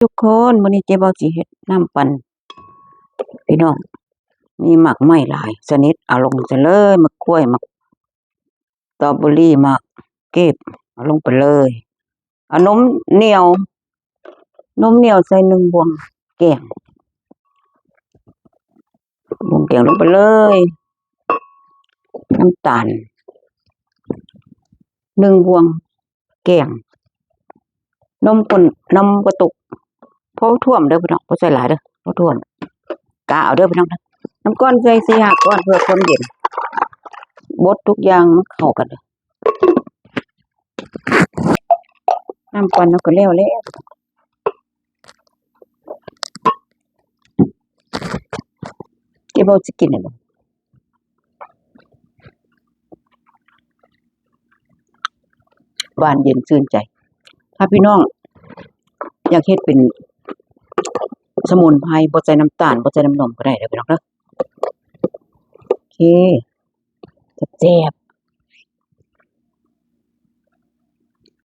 ທຸກຄົນ ມື້ນີ້ເຈເບົາຊິເຮັດນ້ຳປັ່ນ ພີ່ນ້ອງ ມີໝາກໄມ້ຫຼາຍຊະນິດ ເອົາລົງໃສ່ເລີຍ ໝາກກ້ວຍ ໝາກສະຕໍເບີຣີ ໝາກເກັບ ເອົາລົງໄປເລີຍ ເອົານົມໜຽວ ນົມໜຽວໃສ່ໜຶ່ງບ່ວງແກງ ບ່ວງແກງລົງໄປເລີຍ ນ້ຳຕານໜຶ່ງບ່ວງ ແກງ ນົມກົ້ນ ນົມກະຕຸກ ພໍຖ້ວມເດີພີ່ນ້ອງ ບໍ່ໃສ່ຫຼາຍເດີ ພໍຖ້ວມ ກະເອົາເດີພີ່ນ້ອງ ນ້ຳກ້ອນໃສ່ສີ່ຫ້າກ້ອນ ເພື່ອຄວາມເຢັນ ບົດທຸກຢ່າງມັນເຂົ້າກັນເດີ ນ້ຳປັ່ນເຮົາກໍແລ້ວແລ້ວ. ເຈເບົາຊິກິນແລ້ວ ຫວານເຢັນຊື່ນໃຈ ຖ້າພີ່ນ້ອງຢາກເຮັດເປັນສະໝຸນໄພ ບໍ່ໃສ່ນ້ຳຕານ ບໍ່ໃສ່ນ້ຳນົມກໍໄດ້ເດີພີ່ນ້ອງເດີ ໂອເຄ ແຊບໆ.